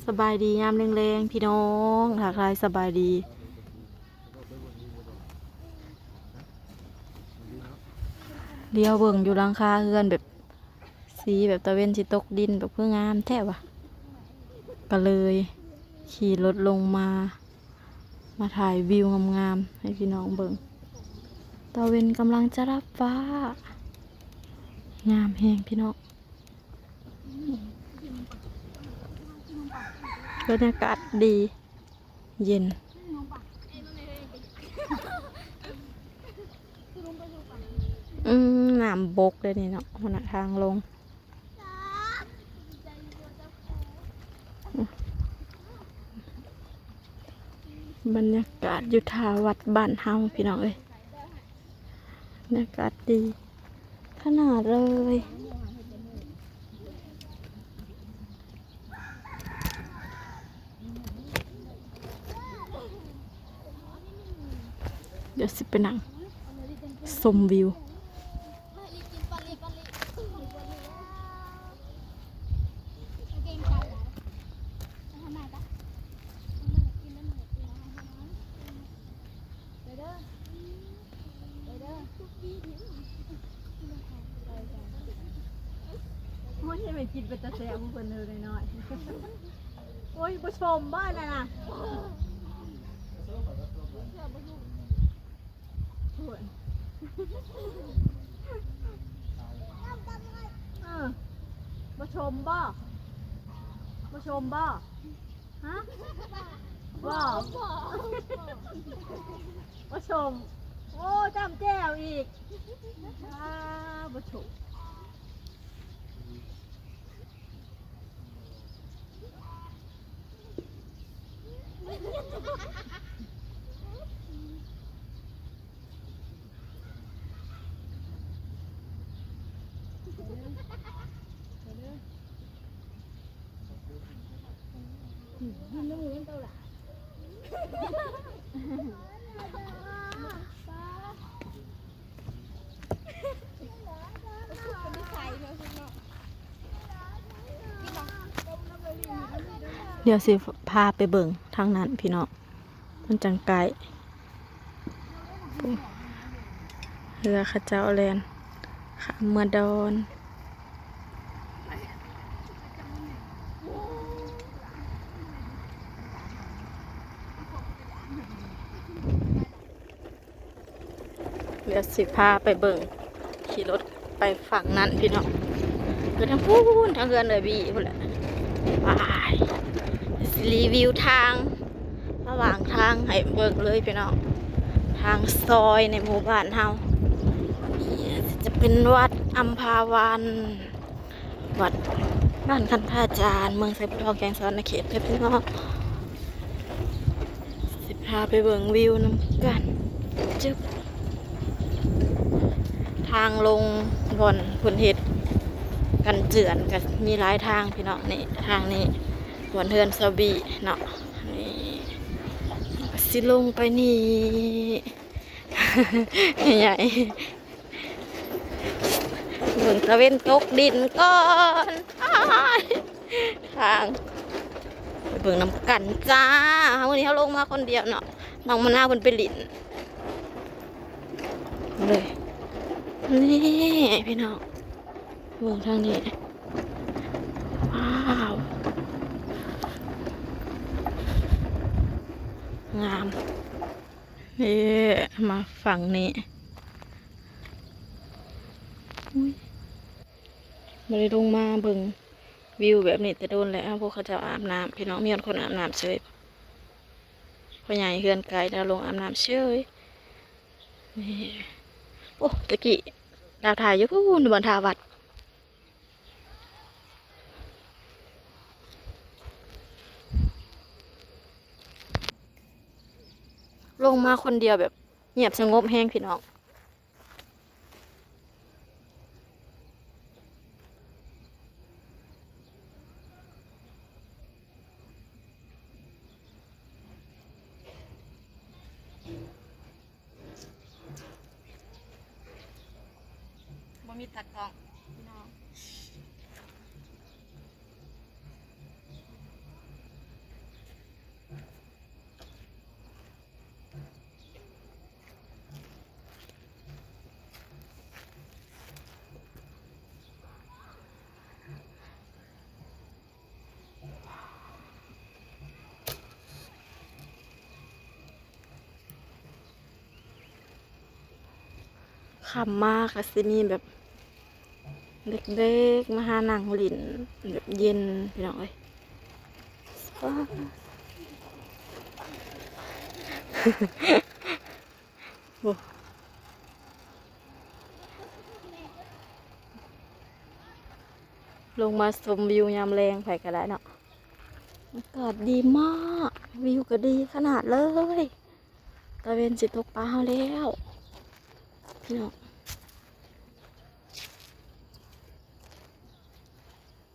ສະບາຍດີຍາມແລງໆ ພີ່ນ້ອງ ທັກທາຍສະບາຍດີ. ຫຼຽວເບິ່ງຢູ່ຫຼັງຄາເຮືອນແບບ ສີແບບຕາເວັນຊິຕົກດິນ ແບບຄືງາມແທ້ຫວາ ກະເລີຍຂີ່ລົດລົງມາ ມາຖ່າຍວິວງາມໆ ໃຫ້ພີ່ນ້ອງເບິ່ງ. ຕາເວັນກຳລັງຈະລັບຟ້າ ງາມແຮງພີ່ນ້ອງ. ບັນຍາກາດດີ ເຢັນ. ອືມ ນ້ຳບົກເດ້ນີ້ເນາະ ຫັ້ນນະ ທາງລົງ. ບັນຍາກາດຢູ່ທ່າວັດບ້ານເຮົາ ພີ່ນ້ອງເອີຍ ບັນຍາກາດດີຂະໜາດເລີຍ. ດຽວຊິໄປນັ່ງຊົມວິວ. ໂອ້ຍ ເຮັດໃຫ້ກິນເປັນຕາແຊບຂອງເພິ່ນເດີນ້ອຍໆ. ໂອ້ຍ ບໍ່ຊົມບໍ່ອັນນັ້ນນະ? ໂອ້ຍ ເອີ ບໍ່ຊົມບໍ່? ບໍ່ຊົມບໍ່? ຮະ? ບໍ່ ບໍ່ຊົມ. ໂອ້ ຈ້ຳແຈ່ວອີກ. ອ້າ ບໍ່ຊົມ. ດຽວຊິພາໄປເບິ່ງທາງນັ້ນພີ່ນ້ອງ ມັນຈັ່ງໃກ້. ເຮືອເຂົາເຈົ້າແລ່ນຂ້າມເມືອດອນ. ດຽວຊິພາໄປເບິ່ງ ຂີ່ລົດໄປຝັ່ງນັ້ນພີ່ນ້ອງ ຄືທາງພຸ້ນ ທາງເຮືອນເອື້ອຍບີພຸ້ນແຫຼະ. ໄປ ຊິຣີວິວທາງ ລະຫວ່າງທາງໃຫ້ເບິ່ງເລີຍພີ່ນ້ອງ ທາງຊອຍໃນໝູ່ບ້ານເຮົາ. ຈະເປັນວັດອຳພາວັນ ວັດບ້ານຄັນພາຈານ ເມືອງໄຊພູທອງ ແຂວງສະຫວັນນະເຂດເດີພີ່ນ້ອງ. ຊິພາໄປເບິ່ງວິວນຳກັນ. ຈຶບ ທາງລົງບ່ອນເພິ່ນເຮັດກັນເຈື່ອນ ກະມີຫຼາຍທາງພີ່ນ້ອງ. ນີ້ທາງນີ້ ບ່ອນເຮືອນຊາວບີເນາະ. ນີ້ ກະຊິລົງໄປນີ້ ໃຫຍ່ ເບິ່ງຕາເວັນຕົກດິນກ່ອນ. ອ້າຍ ທາງ ໄປເບິ່ງນຳກັນຈ້າ. ມື້ນີ້ເຮົາລົງມາຄົນດຽວເນາະ ນ້ອງມະນາວເພິ່ນໄປຫຼິ້ນເລີຍ. ນີ້ພີ່ນ້ອງ ເບິ່ງທາງນີ້ ວ້າວ ງາມ. ເອີ ມາຝັ່ງນີ້ ອຸ້ຍ ບໍ່ໄດ້ລົງມາເບິ່ງວິວແບບນີ້ແຕ່ດົນແລ້ວ. ພວກເຂົາເຈົ້າອາບນ້ຳພີ່ນ້ອງ ມີຮອດຄົນອາບນ້ຳເສີຍ. ພໍ່ໃຫຍ່ເຮືອນໄກລາວລົງອາບນ້ຳເສີຍ. ນີ້ ໂອ້ ຕະກີ້ລາວຖ່າຍຢູ່ພຸ້ນ ບ່ອນທ່າວັດ. ລົງມາຄົນດຽວແບບງຽບສະຫງົບແຮງພີ່ນ້ອງ. ບໍ່ມີຕາກ້ອງພີ່ນ້ອງ. ເ ຄ່ຳມາກໍຊິມີແບບເດັກໆມາຫານັ່ງຫຼິ້ນແບບເຢັນ ພີ່ນ້ອງເອີຍ. ໂອ້ ລົງມາຊົມວິວຍາມແລງໃຜກໍໄດ້ເນາະ. ອາກາດດີມາກ ວິວກໍດີຂະໜາດເລີຍ. ຕາເວັນຊິຕົກປາເຮົາແລ້ວ ພີ່ນ້ອງ.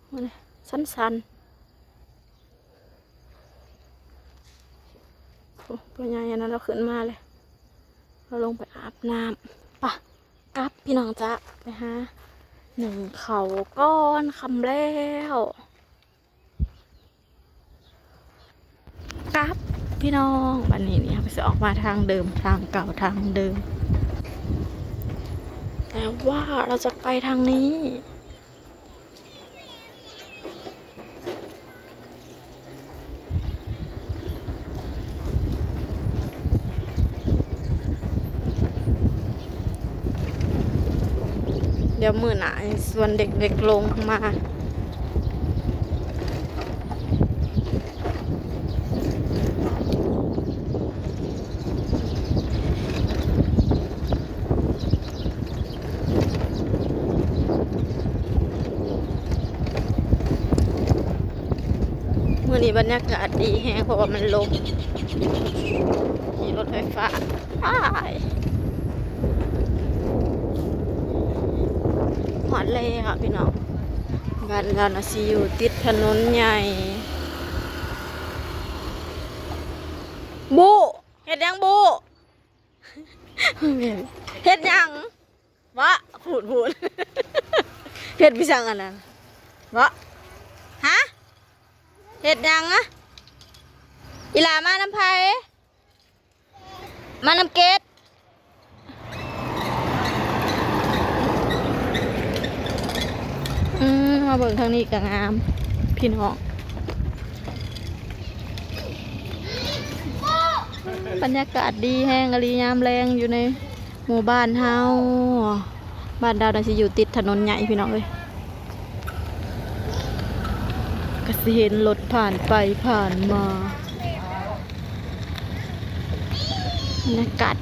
ໂອ້ຍ ຊັນໆ ໂອ້ ພໍ່ໃຫຍ່ອັນນັ້ນລາວຂຶ້ນມາແລ້ວ ລາວລົງໄປອາບນ້ຳ. ປະ ກັບ ພີ່ນ້ອງຈ໊ະ ໄປຫາໜຶ້ງເຂົ້າກ່ອນ ຄ່ຳແລ້ວ. ກັບ ພີ່ນ້ອງ ບັດນີ້ນີ້ເຮົາກໍຊິອອກມາທາງເດີມ ທາງເກົ່າ ທາງເດີມ ແຕ່ວ່າເຮົາຈະໄປທາງນີ້. ດຽວມື້ໜ້າໃຫ້ຊວນເດັກໆລົງມາ. ມື້ນີ້ບັນຍາກາດດີແຮງ ເພາະວ່າມັນລົມ ມີລົດໄຟຟ້າ. ອ້າຍ ຮອດແລ້ວພີ່ນ້ອງ ບ້ານລາວນະຊິຢູ່ຕິດຖະໜົນໃຫຍ່. ບຸ ເຮັດຫຍັງບຸ? ເຮັດຫຍັງ? ວະ ພູດ ພູດ ເຮັດໄປສັງອັນນັ້ນ ວະ ຮະ ເຮັດຫຍັງອະ? ອີຫຼ້າມານຳໃຜ? ມານຳເກດ. ອືມ ມາເບິ່ງທາງນີ້ກໍງາມ ພີ່ນ້ອງ. ບັນຍາກາດດີແຮງອີ່ຫຼີຍາມແລງຢູ່ໃນ ໝູ່ບ້ານເຮົາ. ບ້ານດາວນະຊິຢູ່ຕິດຖະໜົນໃຫຍ່ ພີ່ນ້ອງເອີຍ ກໍຊິເຫັນລົດຜ່ານໄປຜ່ານມາ. ບັນຍາກາດ